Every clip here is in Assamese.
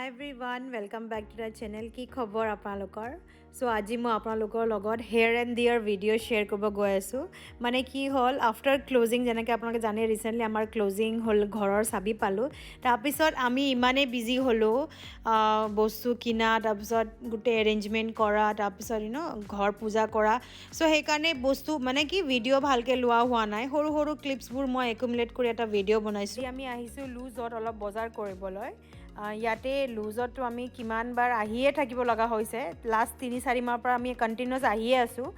Hi everyone, welcome back to the channel. কি খবৰ আপোনালোকৰ? চ' আজি মই আপোনালোকৰ লগত here and there video share কৰিব গৈ আছোঁ। মানে কি হ'ল, আফটাৰ ক্ল'জিং, যেনেকৈ আপোনালোকে জানে, ৰিচেণ্টলি আমাৰ ক্ল'জিং হ'ল, ঘৰৰ চাবি পালোঁ। তাৰপিছত আমি ইমানেই বিজি হ'লোঁ, বস্তু কিনা, তাৰপিছত গোটেই এৰেঞ্জমেণ্ট কৰা, তাৰপিছত ঘৰ পূজা কৰা। চ' সেইকাৰণে বস্তু মানে কি ভিডিঅ' ভালকৈ লোৱা হোৱা নাই। সৰু সৰু ক্লিপছবোৰ মই একুমুলেট কৰি এটা ভিডিঅ' বনাইছোঁ। আমি আহিছোঁ লুজত অলপ বজাৰ কৰিবলৈ। ইয়াতে লুজততো আমি কিমান বাৰ আহিয়ে থাকিব লগা হৈছে। লাষ্ট 3-4 মাহৰ পৰা আমি কণ্টিনিউৱাছ আহিয়ে আছোঁ।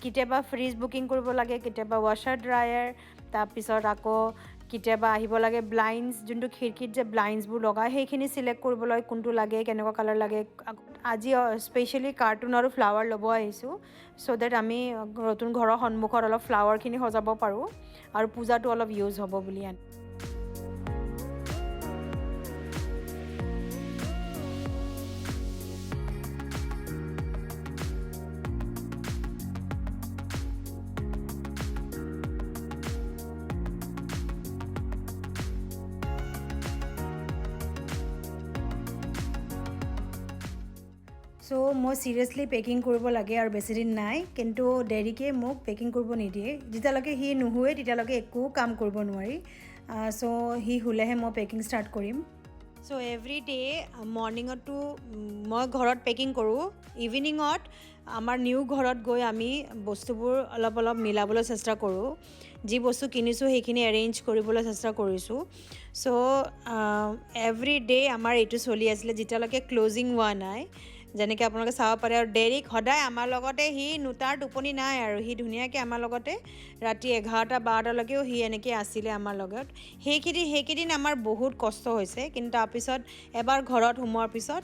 কেতিয়াবা ফ্ৰিজ বুকিং কৰিব লাগে, কেতিয়াবা ৱাশ্বাৰ ড্ৰায়াৰ, তাৰপিছত আকৌ কেতিয়াবা আহিব লাগে ব্লাইণ্ডছ, যোনটো খিৰিকীত যে ব্লাইণ্ডছবোৰ লগায়, সেইখিনি চিলেক্ট কৰিবলৈ, কোনটো লাগে, কেনেকুৱা কালাৰ লাগে। আজি স্পেচিয়েলি কাৰ্টন আৰু ফ্লাৱাৰ ল'ব আহিছোঁ, চ' ডেট আমি নতুন ঘৰৰ সন্মুখত অলপ ফ্লাৱাৰখিনি সজাব পাৰোঁ আৰু পূজাটো অলপ ইউজ হ'ব বুলি আনি। চ' মই চিৰিয়াছলি পেকিং কৰিব লাগে আৰু বেছিদিন নাই, কিন্তু ডেৰিকে মোক পেকিং কৰিব নিদিয়ে। যেতিয়ালৈকে সি নুশুৱে, তেতিয়ালৈকে একো কাম কৰিব নোৱাৰি। চ' সি শুলেহে মই পেকিং ষ্টাৰ্ট কৰিম। চ' এভৰি ডে মৰ্ণিঙতো মই ঘৰত পেকিং কৰোঁ। ইভিনিঙত আমাৰ নিউ ঘৰত গৈ আমি বস্তুবোৰ অলপ অলপ মিলাবলৈ চেষ্টা কৰোঁ। যি বস্তু কিনিছোঁ, সেইখিনি এৰেঞ্জ কৰিবলৈ চেষ্টা কৰিছোঁ। চ' এভৰি ডে আমাৰ এইটো চলি আছিলে যেতিয়ালৈকে ক্ল'জিং হোৱা নাই, যেনেকৈ আপোনালোকে চাব পাৰে। আৰু ডেৰিক সদায় আমাৰ লগতে, সি তাৰ টোপনি নাই আৰু সি ধুনীয়াকৈ আমাৰ লগতে ৰাতি 11টা 12টালৈকেও সি এনেকৈ আছিলে আমাৰ লগত। সেইকেইদিন আমাৰ বহুত কষ্ট হৈছে, কিন্তু তাৰপিছত এবাৰ ঘৰত সোমোৱাৰ পিছত,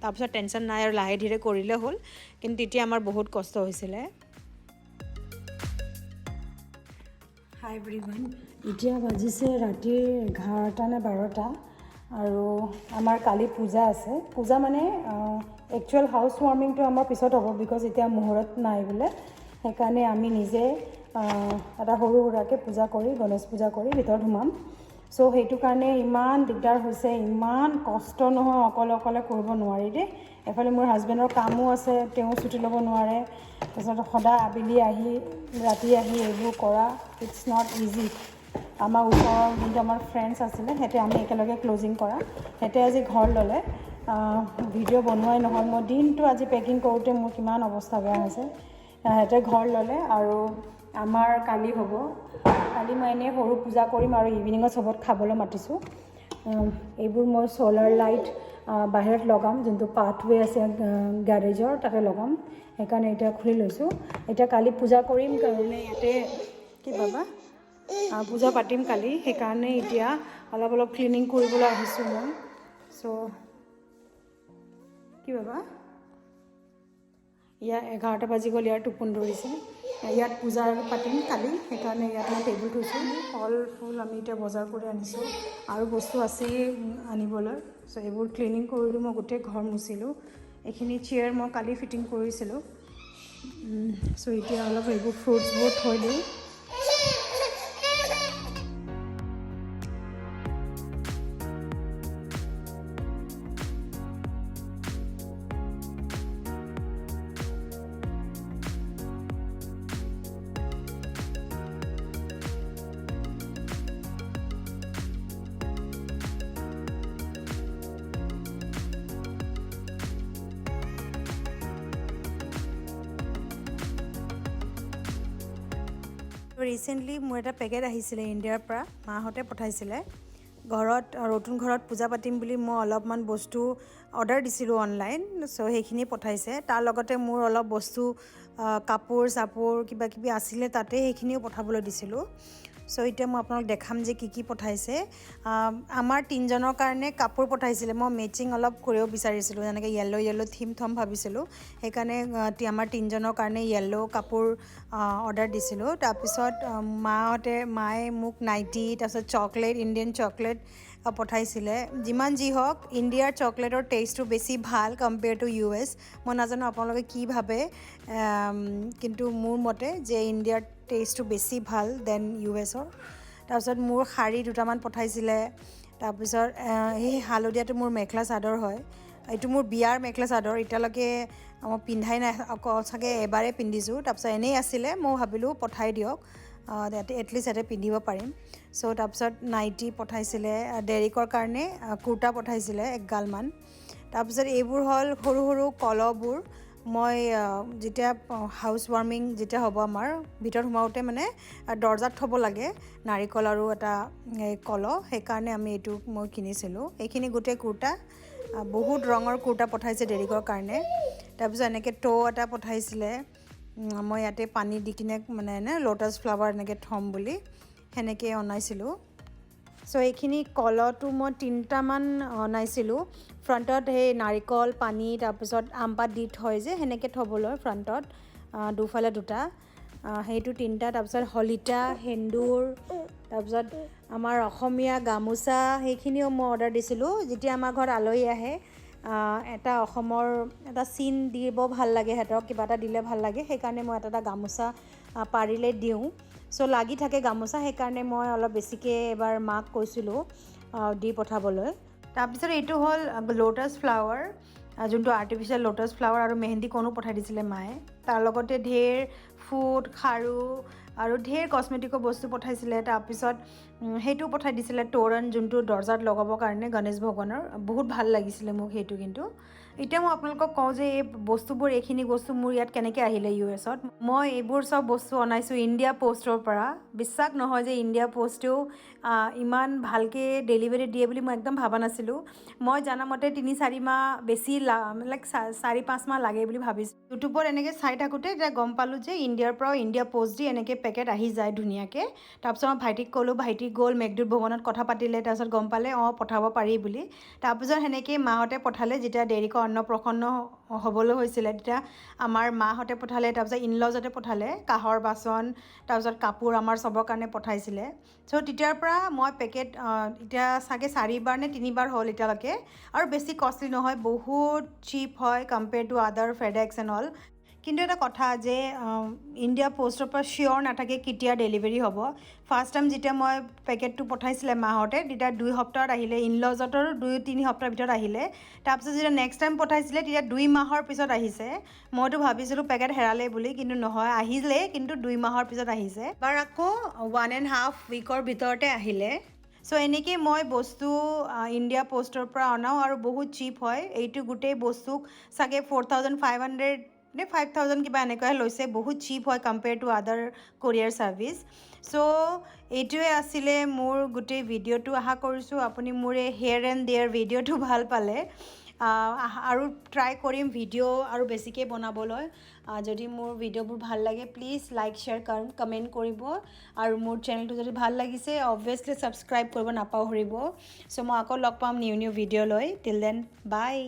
তাৰপিছত টেনশ্যন নাই আৰু লাহে ধীৰে কৰিলে হ'ল। কিন্তু তেতিয়া আমাৰ বহুত কষ্ট হৈছিলে। হাই এভৰিৱান, এতিয়া বাজিছে ৰাতিৰ 11টা নে 12টা আৰু আমাৰ কালি পূজা আছে। পূজা মানে একচুৱেল হাউচ ৱাৰ্মিংটো আমাৰ পিছত হ'ব, because এতিয়া মুহূৰ্ত নাই বোলে। সেইকাৰণে আমি নিজে এটা সৰু সুৰাকৈ পূজা কৰি, গণেশ পূজা কৰি ভিতৰত সোমাম। চ' সেইটো কাৰণে ইমান দিগদাৰ হৈছে, ইমান কষ্ট নহয়, অকলে অকলে কৰিব নোৱাৰি দেই। এফালে মোৰ হাজবেণ্ডৰ কামো আছে, তেওঁ ছুটি ল'ব নোৱাৰে। তাৰপিছত সদায় আবেলি আহি, ৰাতি আহি এইবোৰ কৰা, it's not easy. আমাৰ ওচৰৰ যোনটো আমাৰ ফ্ৰেণ্ডছ আছিলে, সিহঁতে, আমি একেলগে ক্ল'জিং কৰা, সিহঁতে আজি ঘৰ ল'লে। ভিডিঅ' বনোৱাই নহ'ল। মই দিনটো আজি পেকিং কৰোঁতে মোৰ কিমান অৱস্থা বেয়া হৈছে। সিহঁতে ঘৰ ল'লে আৰু আমাৰ কালি হ'ব। কালি মই এনেই সৰু পূজা কৰিম আৰু ইভিনিঙত চবত খাবলৈ মাতিছোঁ। এইবোৰ মই চ'লাৰ লাইট বাহিৰত লগাম, যোনটো পাথৱে আছে গেৰেজৰ, তাতে লগাম। সেইকাৰণে এতিয়া খুলি লৈছোঁ। এতিয়া কালি পূজা কৰিম কাৰণে ইয়াতে কি বাবা পূজা পাতিম কালি, সেইকাৰণে এতিয়া অলপ অলপ ক্লিনিং কৰিবলৈ আহিছোঁ মই। চ' কি বাবা, ইয়াৰ 11টা বাজি গ'ল, ইয়াৰ টোপনি ধৰিছে। ইয়াত পূজা পাতিম কালি, সেইকাৰণে ইয়াত মই টেবুল থৈছোঁ। ফল ফুল আমি এতিয়া বজাৰ কৰি আনিছোঁ আৰু বস্তু আছেই আনিবলৈ। চ' এইবোৰ ক্লিনিং কৰিলোঁ, মই গোটেই ঘৰ মুচিলোঁ। এইখিনি চেয়াৰ মই কালি ফিটিং কৰিছিলোঁ। চ' এতিয়া অলপ এইবোৰ ফ্ৰুটছবোৰ থৈ দিওঁ। ৰিচেণ্টলি মোৰ এটা পেকেট আহিছিলে ইণ্ডিয়াৰ পৰা, মাহঁতে পঠাইছিলে। ঘৰত, নতুন ঘৰত পূজা পাতিম বুলি মই অলপমান বস্তু অৰ্ডাৰ দিছিলোঁ অনলাইন। চ' সেইখিনি পঠাইছে। তাৰ লগতে মোৰ অলপ বস্তু, কাপোৰ চাপোৰ কিবা কিবি আছিলে তাতে, সেইখিনিও পঠাবলৈ দিছিলোঁ। চ' এতিয়া মই আপোনাক দেখাম যে কি কি পঠাইছে। আমাৰ তিনিজনৰ কাৰণে কাপোৰ পঠাইছিলে। মই মেচিং অলপ কৰিব বিচাৰিছিলোঁ, যেনেকৈ য়েল্ল' য়েল্ল' থিম থ'ম ভাবিছিলোঁ। সেইকাৰণে আমাৰ তিনিজনৰ কাৰণে য়েল্ল' কাপোৰ অৰ্ডাৰ দিছিলোঁ। তাৰপিছত মায়ে মোক নাইটি, তাৰপিছত চকলেট, ইণ্ডিয়ান চকলেট পঠাইছিলে। যিমান যি হওক, ইণ্ডিয়াৰ চকলেটৰ টেষ্টটো বেছি ভাল কম্পেয়াৰ টু ইউ এছ। মই নাজানো আপোনালোকে কি ভাবে, কিন্তু মোৰ মতে যে ইণ্ডিয়াৰ টেষ্টটো বেছি ভাল then you এছৰ। তাৰপিছত মোৰ শাৰী দুটামান পঠাইছিলে। তাৰপিছত সেই হালধীয়াটো মোৰ মেখেলা চাদৰ হয়। এইটো মোৰ বিয়াৰ মেখেলা চাদৰ, এতিয়ালৈকে মই পিন্ধাই নাই, আকৌ চাগে এবাৰেই পিন্ধিছোঁ। তাৰপিছত এনেই আছিলে, মই ভাবিলোঁ পঠাই দিয়ক, এটলিষ্ট ইয়াতে পিন্ধিব পাৰিম। চ' তাৰপিছত নাইটি পঠাইছিলে, ডেৰিকৰ কাৰণে কুৰ্তা পঠাইছিলে একগালমান। তাৰপিছত এইবোৰ হ'ল সৰু সৰু কলহবোৰ। মই যেতিয়া হাউচ ৱাৰ্মিং যেতিয়া হ'ব আমাৰ, ভিতৰত সোমাওঁতে মানে দৰ্জাত থ'ব লাগে নাৰিকল আৰু এটা এই কলহ, সেইকাৰণে আমি এইটো মই কিনিছিলোঁ। এইখিনি গোটেই কুৰ্তা, বহুত ৰঙৰ কুৰ্তা পঠাইছে ডেৰিকৰ কাৰণে। তাৰপিছত এনেকৈ টৌ এটা পঠাইছিলে, মই ইয়াতে পানী দি কিনে মানে এনে ল'টাছ ফ্লাৱাৰ এনেকৈ থ'ম বুলি সেনেকৈ অনাইছিলোঁ। চ' এইখিনি কলহটো মই তিনিটামান অনাইছিলোঁ। ফ্ৰণ্টত সেই নাৰিকল, পানী, তাৰপিছত আম পাত দি থয় যে, সেনেকৈ থ'বলৈ ফ্ৰণ্টত দুফালে দুটা, সেইটো তিনিটা। তাৰপিছত শলিতা, সেন্দুৰ, তাৰপিছত আমাৰ অসমীয়া গামোচা, সেইখিনিও মই অৰ্ডাৰ দিছিলোঁ। যেতিয়া আমাৰ ঘৰত আলহী আহে, এটা অসমৰ এটা চিন দিব ভাল লাগে, সিহঁতক কিবা এটা দিলে ভাল লাগে, সেইকাৰণে মই এটা এটা গামোচা পাৰিলে দিওঁ। চ' লাগি থাকে গামোচা, সেইকাৰণে মই অলপ বেছিকৈ এবাৰ মাক কৈছিলোঁ দি পঠাবলৈ। তাৰপিছত এইটো হ'ল ল'টাছ ফ্লাৱাৰ, যোনটো আৰ্টিফিচিয়েল ল'টাছ ফ্লাৱাৰ, আৰু মেহেন্দী কণো পঠাই দিছিলে মায়ে। তাৰ লগতে ঢেৰ ফুট, খাৰু আৰু ঢেৰ কচমেটিকৰ বস্তু পঠাইছিলে। তাৰপিছত সেইটো পঠাই দিছিলে তোৰণ, যোনটো দৰ্জাত লগাবৰ কাৰণে গণেশ ভগৱানৰ, বহুত ভাল লাগিছিলে মোক সেইটো। কিন্তু এতিয়া মই আপোনালোকক কওঁ যে এই বস্তুবোৰ, এইখিনি বস্তু মোৰ ইয়াত কেনেকৈ আহিলে ইউ এছত? মই এইবোৰ চব বস্তু অনাইছোঁ ইণ্ডিয়া প'ষ্টৰ পৰা। বিশ্বাস নহয় যে ইণ্ডিয়া প'ষ্টেও ইমান ভালকৈ ডেলিভাৰী দিয়ে বুলি মই একদম ভবা নাছিলোঁ। মই জানামতে 3-4 মাহ বেছি, লাইক 4-5 মাহ লাগে বুলি ভাবিছোঁ। ইউটিউবত এনেকৈ চাই থাকোঁতে এতিয়া গম পালোঁ যে ইণ্ডিয়াৰ পৰাও ইণ্ডিয়া প'ষ্ট দি এনেকৈ পেকেট আহি যায় ধুনীয়াকৈ। তাৰপিছত মই ভাইটিক ক'লোঁ, ভাইটি গ'ল মেঘদূত ভৱনত, কথা পাতিলে, তাৰপিছত গম পালে অঁ পঠাব পাৰি বুলি। তাৰপিছত সেনেকেই মাহঁতে পঠালে। যেতিয়া ডেৰিকৰ অন্নপ্ৰসন্ন হ'বলৈ হৈছিলে, তেতিয়া আমাৰ মাহঁতে পঠালে, তাৰপিছত ইনলজতে পঠালে কাঁহৰ বাচন, তাৰপিছত কাপোৰ আমাৰ চবৰ কাৰণে পঠাইছিলে। চ' তেতিয়াৰ পৰা মই পেকেট এতিয়া চাগে চাৰিবাৰ নে তিনিবাৰ হ'ল এতিয়ালৈকে। আৰু বেছি কষ্টলি নহয়, বহুত চিপ হয় compare to other FedEx and all। কিন্তু এটা কথা যে ইণ্ডিয়া প'ষ্টৰ পৰা চিয়'ৰ নাথাকে কেতিয়া ডেলিভাৰী হ'ব। ফাৰ্ষ্ট টাইম যেতিয়া মই পেকেটটো পঠাইছিলে মাহঁতে, তেতিয়া 2 সপ্তাহত আহিলে, ইনলজতৰো 2-3 সপ্তাহৰ ভিতৰত আহিলে। তাৰপিছত যেতিয়া নেক্সট টাইম পঠাইছিলে, তেতিয়া 2 মাহৰ পিছত আহিছে। মইতো ভাবিছিলোঁ পেকেট হেৰালে বুলি, কিন্তু নহয়, আহিলে, কিন্তু 2 মাহৰ পিছত আহিছে। এবাৰ আকৌ 1.5 উইকৰ ভিতৰতে আহিলে। চ' এনেকেই মই বস্তু ইণ্ডিয়া প'ষ্টৰ পৰা অনাওঁ আৰু বহুত চিপ হয়। এইটো গোটেই বস্তুক চাগে 4500 নে 5000 কিবা এনেকুৱাই লৈছে। বহুত চিপ হয় compare to other courier service। So এইটোৱে আছিলে মোৰ গোটেই ভিডিঅ'টো। আশা কৰিছোঁ আপুনি মোৰ এই হেয়াৰ এণ্ড there ভিডিঅ'টো ভাল পালে। আৰু ট্ৰাই কৰিম ভিডিঅ' আৰু বেছিকৈ বনাবলৈ। যদি মোৰ ভিডিঅ'বোৰ ভাল লাগে, প্লিজ লাইক, শ্বেয়াৰ, কমেণ্ট কৰিব আৰু মোৰ চেনেলটো যদি ভাল লাগিছে, অবভিয়াছলি ছাবস্ক্ৰাইব কৰিব নাপাহৰিব। চ' মই আকৌ লগ পাম নিউ নিউ ভিডিঅ' লৈ। Till then, bye.